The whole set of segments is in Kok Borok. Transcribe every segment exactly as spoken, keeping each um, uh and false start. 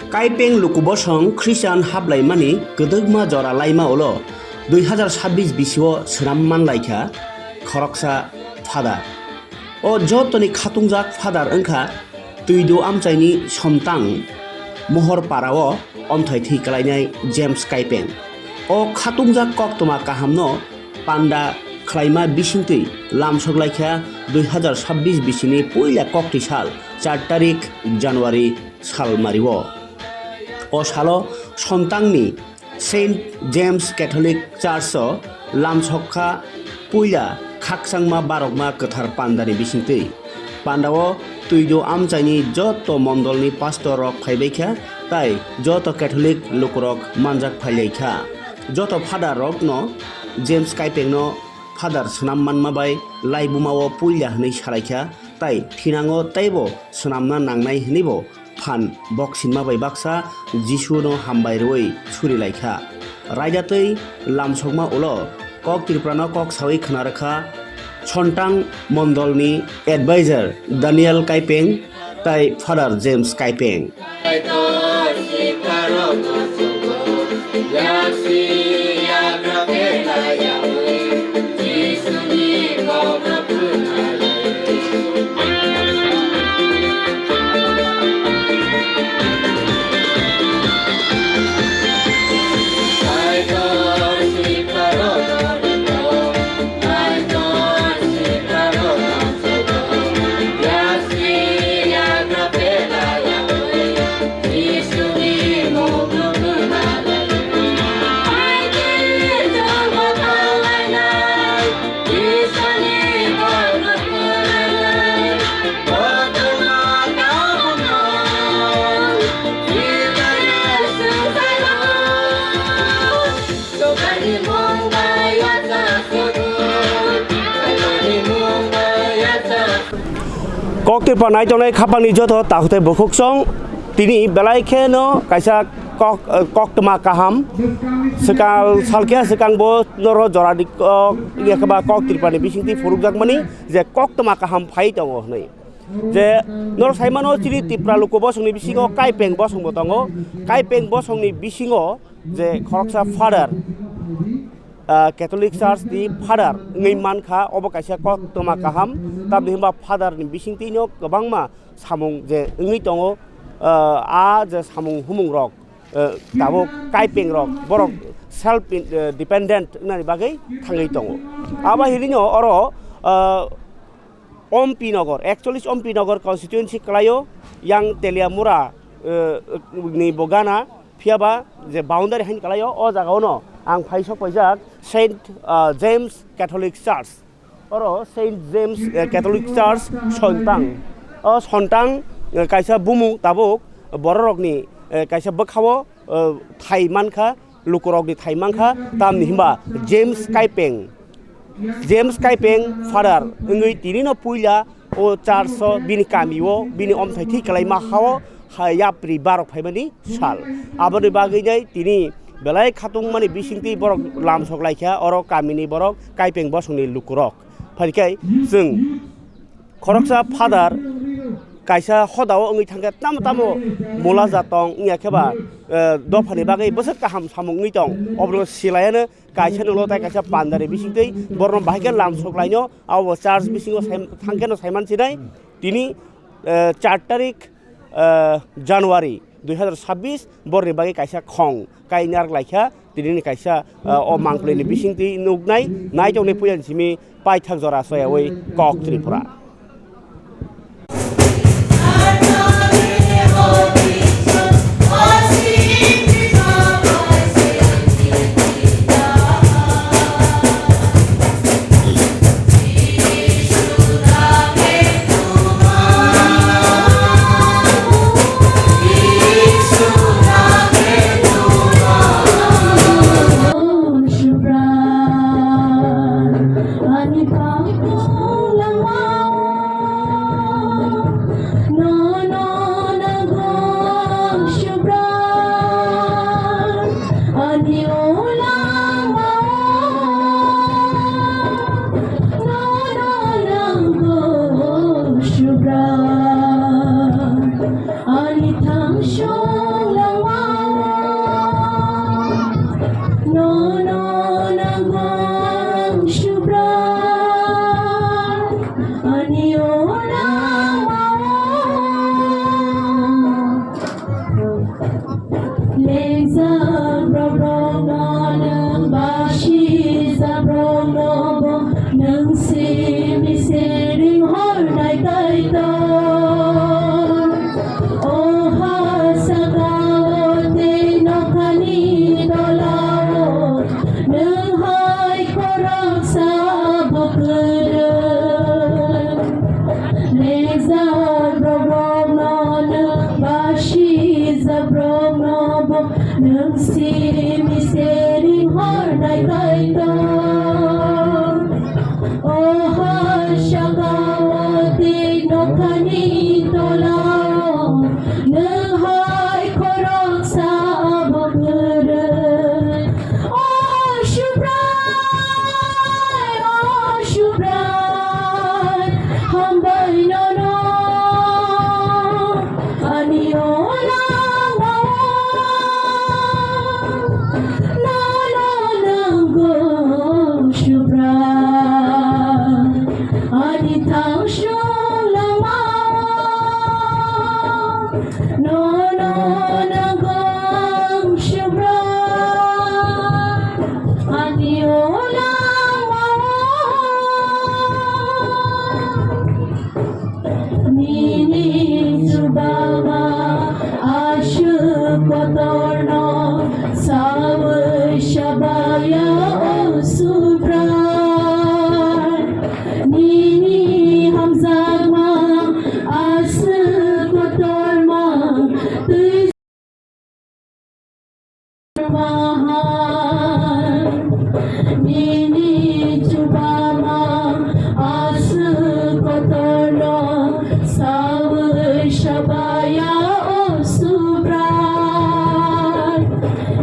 Kaipeng luku bosong Christian hablaimani kwdwkma jora laima ulo dui hazar sabbish bisio swnam manlaikha khoroksa Father. O jotoni khatungjak Father wngkha Twido amchaini Somtang Mohor parao omthai thwi kalainai James Kaipeng. O khatungjak koktwma kahamno panda khlaima bisingtwi lamsok laikha dui hazar sabbish bisini puila kokti sal char tarik January salmario. O salo Somtangni Saint James Catholic Church o lamsok kha puila khakchangma barokma kwthar pandani bisingtwi. Pandao Twido amchaini joto mondolni pastor rok phaibai kha, tai joto Catholic lukurok manjak phailai kha. Joto Father rokno James Kaipengno Father swnam manma bai laibumao puila hwnwi salaikha, tai thinango teibo swnamna nangnai hwnwibo phan boksinma bai baksa Jisuno hambai rwui surilaikha. Raida twi lamsokma ulo kok Tripurano kok saui khna rwkha Sontang Mondolni advisor Daniel Kaipeng tai Father James Kaipeng. Kok Tripura naitongnai khapangni joto takhuk tei bukhuksong, tini belai kheno kaisa kok, eh, koktwma kaham. Swkang salkhe swkang bo noro jora di kok, yakhe ba Kok Tripurani bisingtwi phurukjakmani je koktwma kaham phai tongo hwnwi. Je norok saimano chini Tripura luku bosongni bisingo Kaipeng bosongbo tongo. Kaipeng bosongni bisingo je khoroksa Father, ah, Catholic Church ni Father wngwi mankha, obo kaisa koktwma kaham. Tamni hwnba Father ni bisingtwino kwbangma samung je wngwi tongo, ah, a je samung humung rok, ah, tabuk Kaipeng rok borok self in-, ah, dependent wngnani bagwi thangwi tongo. Abo hinino oro, ah, Ompi Nagar, ekchollish Ompi Nagar constituency kwlaio, yang Teliamura, eh, ni bo gana, phiyaba je boundary hain kwlaio, o jagao no ang phai sok paijak Saint, ah, James Catholic Church. Oro Saint James, eh, Catholic Church Sontang. O Sontang, eh, kaisa bumung tabuk bororokni, eh, kaisa bwkhao, eh, thai mankha, lukurokni thai mankha, tamni hwnba James Kaipeng. James Kaipeng Father wngwi tinino puila o church o bini kamio bini omthai thwi kwlaima hao ha yapri barok phaimani sal. Aboni bagwi nai tini belai khatungmani bisingtwi borok lamsok laikha, oro kamini borok Kaipeng bosongni lukurok. Phaikhai chwng khoroksa Father kaisa hodao wngwi thangkhe tamo tamo mula jatong wngya khe ba, eh, dophani bagwi bwswk kaham samung wngwi tong, obono silayano kaisa nulo tai kaisa pandari bisingtwi borokno bahai khe lamsok laino, abo church bisingo sai-, thangkheno saiman sinai tini, eh, char tarik, eh, January dui hazar sabbish borni bagwi kaisa khong kainarok laikha, tinini kaisa, ah, o mangpili ni bisingtwi nuknai, naitokni puila ni simi paithak jora soyawi Kok Tripura. Asijak rokno bo nwng simi sering hornai Kaitor. O hai sakao tei nokhani tolao nwng hai khoroksa abo kwrwi. O Subrai, o Subrai, hambai nono, ani o langmao, nono nango Subrai, ani thang sung langmao. Nono nango ang Subrai, ani o langmao. Nini chubama aswk kotorno sawi sabaya o Subrai. Nini hamjakma aswk kotorma twi mahal. Nini chubama aswk kotorno sawi sabaya o Subrai.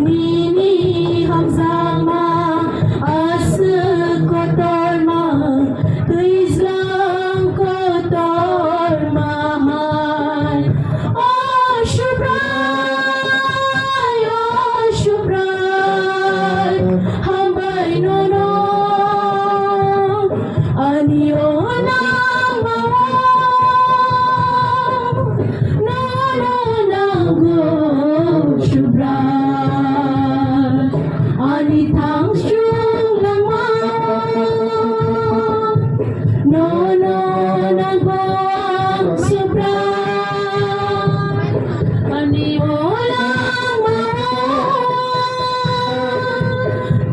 Nini hamjakma aswk kotorma twijlang kotorma hai. O Subrai, o Subrai, hambai nono. Ani o langmao, nono nango Subrai. Ani thang sung langmao, nono nango ang Subrai. Ani o langmao,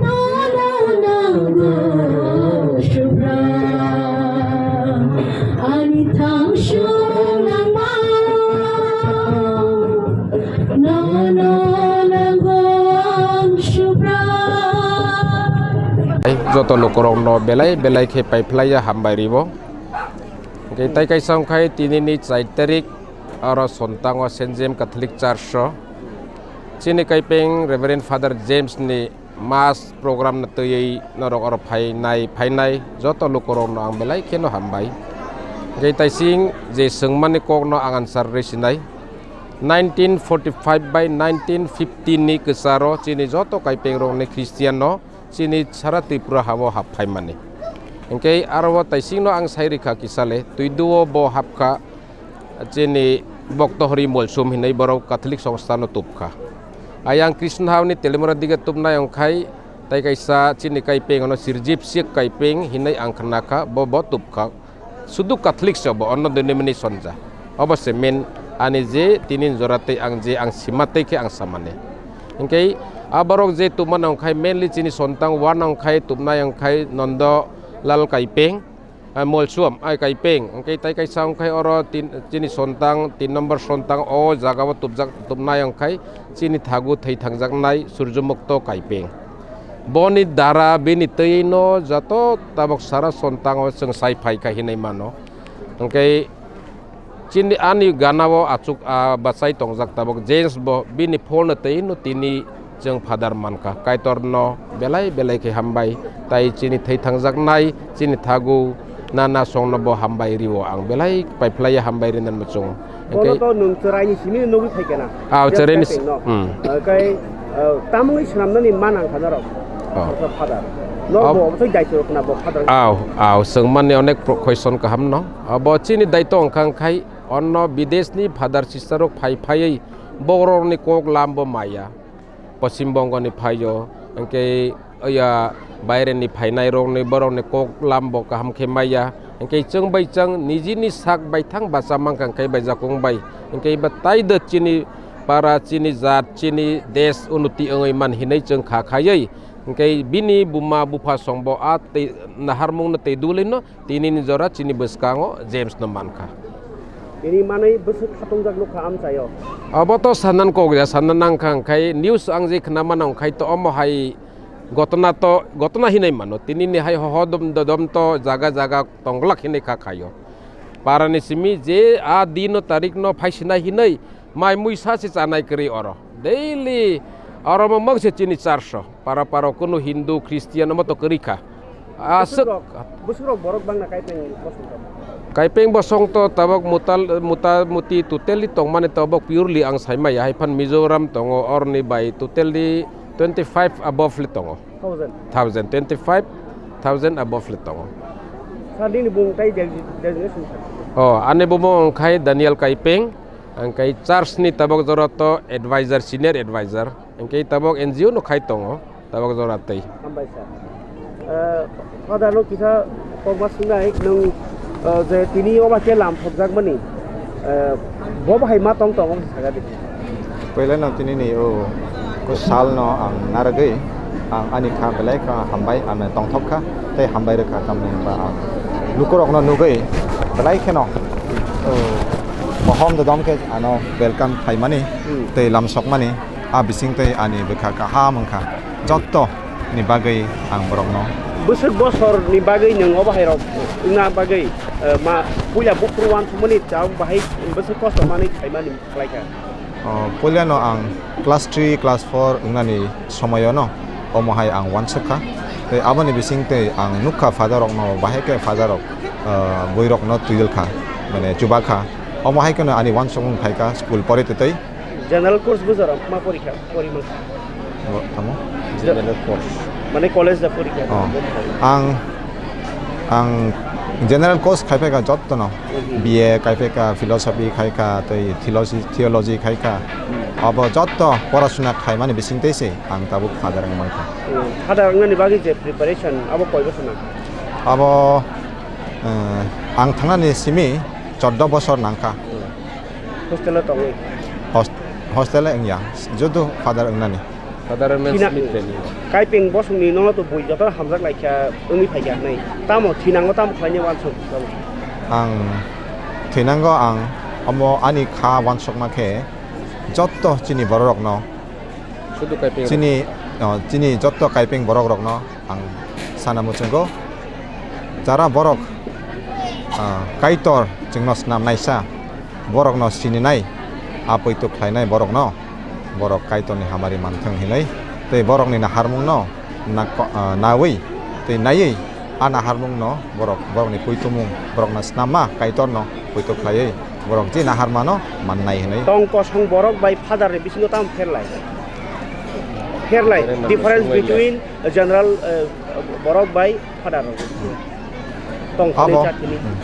nono nango Subrai. Ani thang sung langmao, nono nango ang Subrai. Ai, joto lukurokno belai belai khe paiphlaiya hambai ribo. Hwnkhe tai kaisa wngkhai tinini char tarik, oro Sontango Saint James Catholic Church o chini kaipeng Reverend Father James ni Mass program no twiwi norok oro phainai, phainai joto lukurokno ang belai kheno hambai. Hwnkhe taising je swngmani kokno ang answer rwi sinai. Nineteen forty-five bai nineteen fifty ni kwcharo chini joto kaipengrokni Christian no chini sara Tripura hao hap phaimani. Hwnkhe aro o taisingno ang sai rikha kisale, twiduo bo hapkha chini Boktohori Molsum hinwi borok Catholic songstha no tubkha. Ayang Krishna haoni Telimura dige tubnai wngkhai tai kaisa chini kaipeng ano Sirjip Sik kaipeng hinwi ang khnakha, bo bo tubkha. Sudu Catholic se bo, onno denomination ja. Obo se main ani je tini jora tei ang je ang sima tei khe ang samani. Hwnkhe a borok je tubmano wngkhai mainly chini Sontang one wngkhai tubnai wngkhai Nondo Lal Kaipeng, ah, Molsuam ai Kaipeng. Hwnkhe tai kaisa wngkhai oro tin, chini Sontang, tin number Sontang o jaga o tubjak, tubnai wngkhai chini thagu thwi thangjaknai Surjomukto Kaipeng. Boni dara bini twi no joto tabok sara Sontango chwng sai phai kha hinwi mano. Hwnkhe chini ani gana o achuk, ah, bachai tongjak tabok James bo bini phol no twi no tini chwng Father mankha. Kaitor no belai belai khe hambai, tai chini thwi thangjaknai chini thagu nana songno bo hambai rio, ang belai paiphlaiya hambai rinani muchungo. Bono hwnkhe to nwng chwraini simi nugwi phaikha na? Ah, Jeff chwraini Kaping no. Hmm. Ah, kai, ah, tamungwi swnamnani ma nangkha norok? Oh. Father. No, oh, bo obosoi daityo khna bo Father. Aw, aw, swngmani onek pro-, question kaham no. Ah, bo chini daityo wngkha wngkhai onno bideshni Father sister rok phai phaiwi borokni kok lam bo maya. Poschim Bongoni phaio, hwnkhe ya baireni phainairokni borokni kok lam bo kaham khe maya, hwnkhe chwng bai chwng nijini sak baithang bacha mankha hwnkhe bai jakung bai, hwnkhe ba tai da chini para, chini jat, chini desh unnoti wngwi man hinwi chwng kha khaiwi, hwnkhe bini buma bupha songbo a tei naharmungno tei dulino tinini jora chini bwskango James no mankha. Tini manwi bwswk khatungjak nukha amchaio. Abo to sannan kok ya, sanna nangkha, hwnkhe news ang je khna mano, hwnkhe to omo hai gotona to, gotona hinwi mano. Tinini hai ho dom, dodom to jaga jaga tongglak hinwi kha khaio. Parani simi je a dino tarikno phaisinai hinwi mai muisa se chanai kwrwi oro. Daily oro mo mang se chini charso. Para paro kunu Hindu, Christian omo to kwrwi kha. Aswk. Bwswkrok, bwswkrok borok bangna Kaipeng bosong to? Kaipeng bosong to tabok mutal, muta muti totally tongmani tabok purely ang saimaya, haiphan Mizoram tongo, orni bai totally twenty five above le tongo. Thousand? Thousand, twenty five thousand above le tongo. Sir, nini bung tai desi-, designation sir? Oh, ani bumung khai Daniel Kaipeng, ang kai church ni tabok jora to advisor, senior advisor. Hwnkhe tabok N G O no khai tongo, tabok jora tei. Hambai sir. Eh, Father no kisa kokma swngnai, nwng, eh, je tini oba khe lam thokjakmani, eh, bo bahai ma tong tongo sakha di. Puila no tini ni o, o sal no ang narwgwi, ang ani kha belai kha hambai, ano tongthok kha, tei hambai rwkha, tamni hwnba ang lukurok no nugwi belai kheno, o, bohom dodom khe ano welcome khaimani, hmm, tei lamsokmani. A bising tei ani bwkha kaham wngkha, jotto ni bagwi ang borokno. Bwswk bosor ni bagwi nwng obo hai rok wngna bagwi, eh, ma puila buphuru uansukmani chao bahai bwswk kosto manwi khaimani khlaikha. O, puilano ang class three, class four wngnani somoyono omo hai ang uansukha. Tei aboni bising tei ang nukha father rokno, bahai khe father rok, eh, bwrwi rokno twilkha, mane chubakha. Omo hai kheno ani uansukmung phaikha school pori twtwi. General course bo jora ma porikha, pori mankha. Bo tamo? General course. Mane college da porikha. Oh. Ang, ang general course khai phaikha jottono. Mhm. B A khai phaikha, philosophy khai kha, tei theology, theology khai kha. Hmm. Abo jotto porasuna khaimani bising tei se ang tabuk father wng mankha. Hmm. Father wngnani bagwi je preparation abo koi bosor nang? Abo, eh, ang thangnani simi choddo bosor nangkha. Hmm. Hostel o tongwi? Host-, hostel o wngya, judu father wngnani. Father Raymond Thina-, Smith Valley. Kaipeng bosongni nono to bui joto hamjak laikha, wngwi phaikha hinwi. Tamo thinango tamo khlaina uansuk? Ang thinango ang omo ani kha uansukma khe jotto chini bororokno, sudu Kaipeng chini, rok. Oh, chini jotto Kaipeng borokrokno ang sana muchungo, jara borok, ah, Kaitor chwngno snamnaisa, borokno sininai, a poito khlainai borokno, borok Kaitorni hamari manthwng hinwi, tei borokni naharmungno na-, ah, nawi tei naiwi a naharmungno borok, borokni poitomung, borokno snamma Kaitorno poito khlaiwi borok je naharmano mannai hinwi. Tong kosong borok bai father ni bisingo tamo pherlai? Pherlai, difference between general, eh, borok bai father rok. Tong abo, chini. Hmm.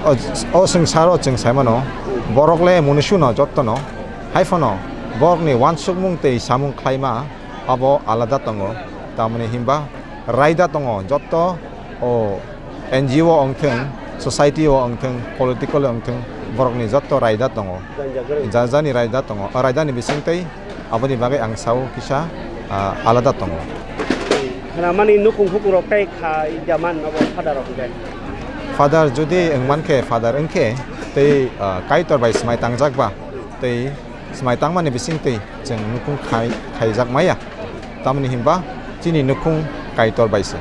O, o swngcharo chwng saimano, borok le munisuno jottono, hai phano borokni uansukmung tei samung khlaima abo alada tongo. Tamoni hinba raida tongo, jotto o N G O wngthwng, society o wngthwng, political wngthwng, borokni jotto raida tongo. Jani jani raida tongo. O raidani bisingtwi aboni bagwi ang sao kisa, ah, alada tongo. Khnamani nukung hukungrok tei kha jaman abo father rok hwnkhe. Father jodi wngmankhe, father wngkhe tei, ah, Kaitor bai swmai tangjak ba tei swmai tangmani bisingtwi chwng nukung khai, khaijak maya. Tamoni hinba chini nukhung Kaitor bai se.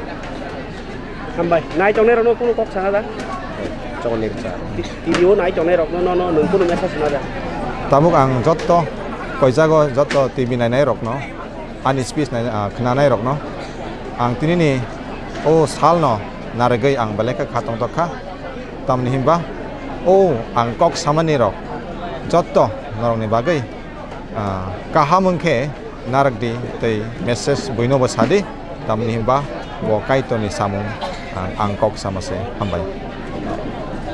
Hambai. Nai tongnai rokno kunu kok sana da? Chokni rwcha. T-, T V o nai tongnai rokno no, no, nwng kunu message sana da? Tabuk ang jotto koijago, jotto T V nainai rokno, ani speech nai, ah, khnanai rokno ang tinini o salno narwgwi ang belai khe kha tongtok kha. Tamoni hinba o ang kok samani rok jotto norokni bagwi, ah, kaham wngkhe narwkdi tei message buino bo sadi, tamni hinba bo Kaitorni samung, ah, ang kok sama se. Hambai.